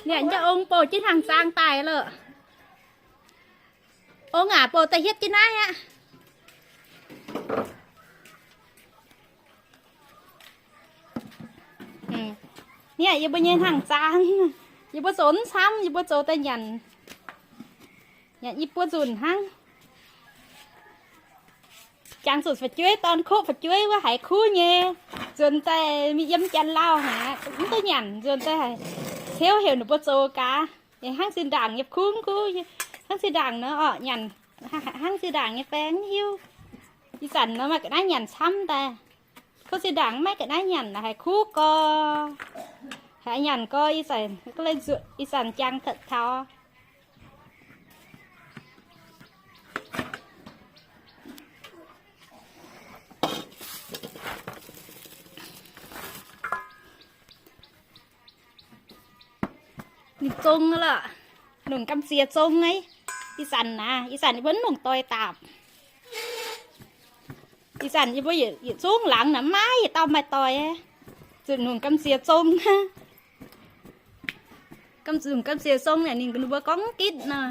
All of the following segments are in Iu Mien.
Nyanc njang ong bouh jienv hnaangx zaang daaih loh. Ong aac, bouh daaih hietv jienv naaiv aqv. Nyanc yie mbuo nyei hnaangx zaang. Yie mbuo zoux mv camv, yie mbuo zoux daaih nyanc. Nyanc i buo nzunc hnangv. Jangx zuqc fu'jueiv dorn koqv fu'jueiv wuov haiz kuv nyei. Nzuonx daaih mingh yiem janx lauh hnangv, mv duqv nyanc. Nzuonx daaih heuc heuc ninh mbuo zoux gaax. Hnangv zinh ndaangc nyei kuv, kuv, hnangv zinh ndaangc nor orqc, nyanc, hnangv zinh ndaangc nyei baeng mv hiuv. Ih zanc nor maaih ga'naaiv nyanc camv daaih. Kuv zinh ndaangc maiv ga'naaiv nyanc, haiz kuv gorx, haiz nyanc gorx, ih zanc jangx taux. Ninh zong lorqc, nongc gamh nziex zong aqv. Ih zanc naaiv, ih zanc yie mbuo mv nongc doix daapc. Ih zanc yie mbuo yietc zungv laangz naaic maiv yietc dauh maaih doix. Zuqc nongc gamh nziex zong. Gamh, nongc gamh nziex zong naaic ninh mbuo gorngv gitv nor.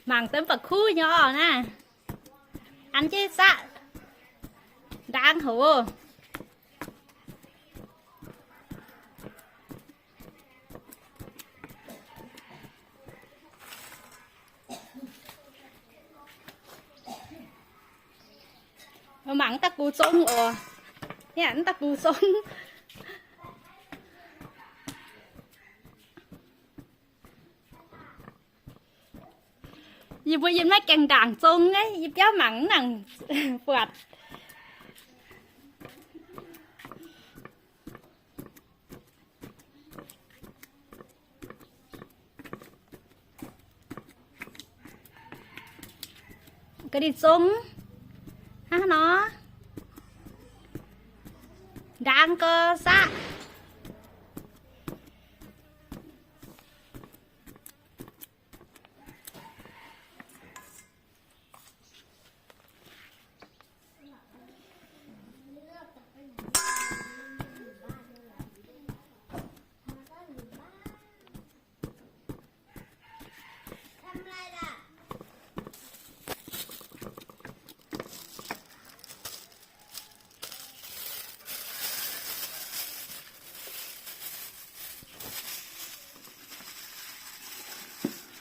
Mangc deix mv baac kuv nyei orqc naaiv. An jienv saqv ndaang hov. Mangc daaih gux zong oc. Aav, daaih gux zong. Yie mbuo yiem naaiv gaengh ndaangc zong, yie biauv mangc mv nangc buatc. Ga'dinh zong hnangv nor, ndaang gau saqv.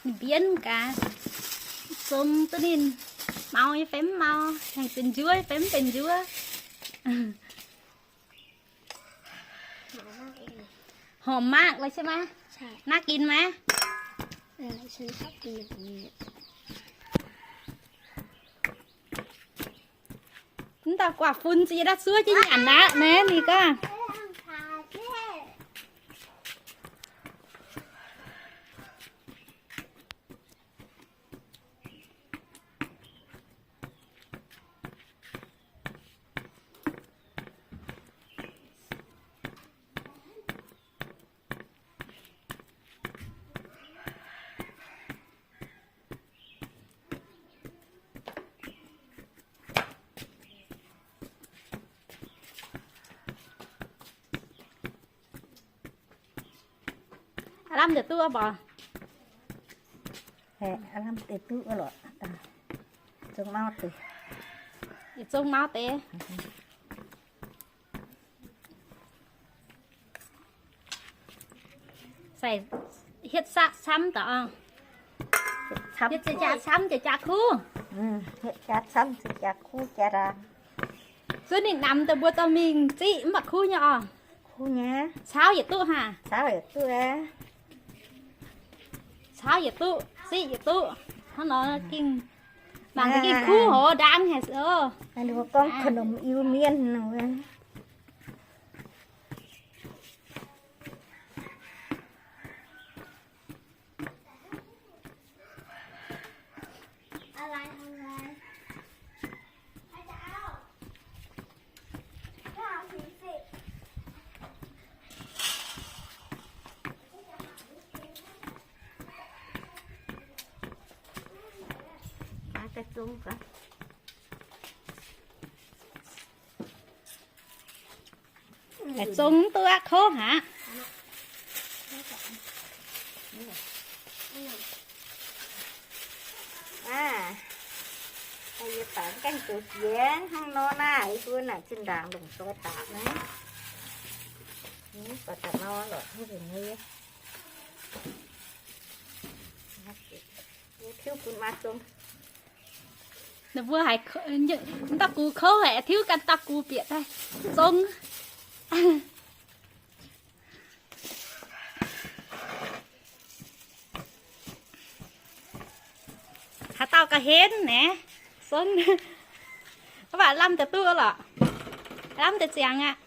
Mbienv gaax, zong duqv ninh mau nyei fai mv mau, aengx benx njuov fai mv benx njuov. Horpc maqv lorqc, se maiv? Naaiv ginh maiv? Mv dauh guaax fun ziex daaih zuov jienv nyanc aqv naaiv ninh gorngv. Aav lamh deix duqv mbuo. Aav lamh deix duqv lorqc. Zong mauv deix. Zong mauv deix. Hietv saqv camv daaih. Hietv jaa camv jaa kuv. Hietv jaa camv jaa kuv jaa. Zuov ninh namx daaih mbuo dorh mingh ziqv mv baac kuv nyei oc. Kuv nyei. Caauv yietc duqv hnangv. Caauv yietc duqv. Caauv yietc duqv, ziqv yietc duqv. Hnangv nor ging, mangc gengh kuv hov ndaang haic oc. Ninh mbuo gorngv ขนม Iu-Mienh nor. Zong duqv aqv, kouv haic. Aa, yie baac gaengh zoux jiex hnangv nor naaiv, yie mbuo naaic zinh ndaangc longc doix daapc naaiv. Baac daaih mau lorqc, mv nzunc nyei. Yie tiuv bun maa zong. Ninh mbuo haiz dauh gux kouv haic, tiuv ganh dauh gux bieqc daaih zong. Haaix dauh ga'hlen naaiv, zong. Mv baac lamh deix duqv lorqc. Lamh deix ziangx aqv.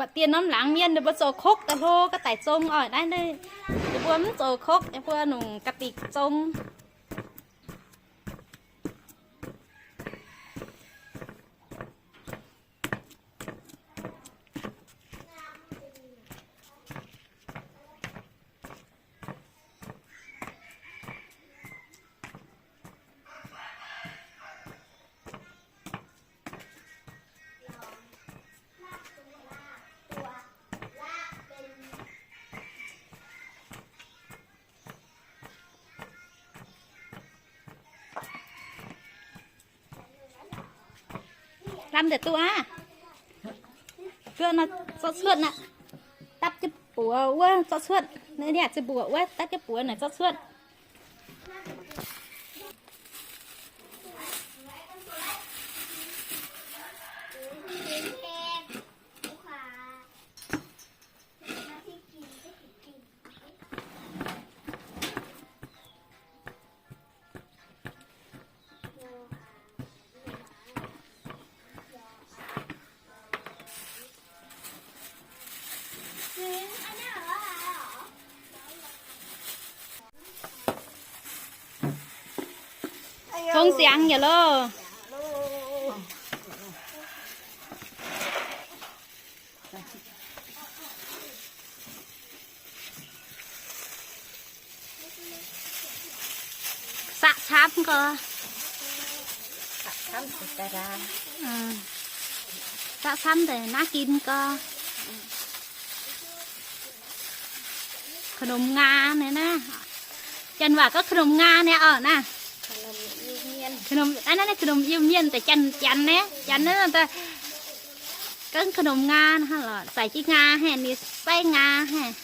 Buatc dien norm laangz mienh ninh mbuo zoux kok daaih hlo ga'daic zong oc. Naaiv ninh mbuo mv zoux kok, ninh mbuo nungc ga'dicc zong. Lamh deix duqv aqv. Ga'naaiv zorqv cuotv aqv. Dapv jienv buoz wuov zorqv cuotv. Naaiv ziepc mbuoqc wuov dapv jienv buoz naaic zorqv cuotv. Zong siangx yaac loh. Saqv camv gau. Saqv camv deix naaiv gin gau. Ka'numx ngaa naaiv naaiv. Janx waac gorngv ka'numx ngaa naaiv oc naaiv. Ka'numx, naaiv naaiv ka'numx Iu-Mienh deix, janx, janx naaiv, janx naaiv gorngv ka'numx ngaa hnangv lorqc, zaic jienv ngaa haic, ninh saiv ngaa haic.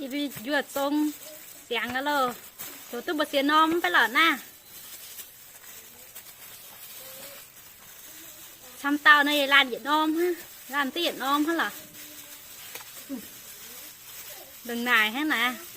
Yie mbuo njuov zong ziangx aqv loh. Zoux duqv mbu'ziex norm mv baac lorqc naaiv. Camv dauh naaiv laanh yietc norm hnangv, laanh duqv yietc norm hnangv lorqc. Ndongc naaic hnangv naaiv.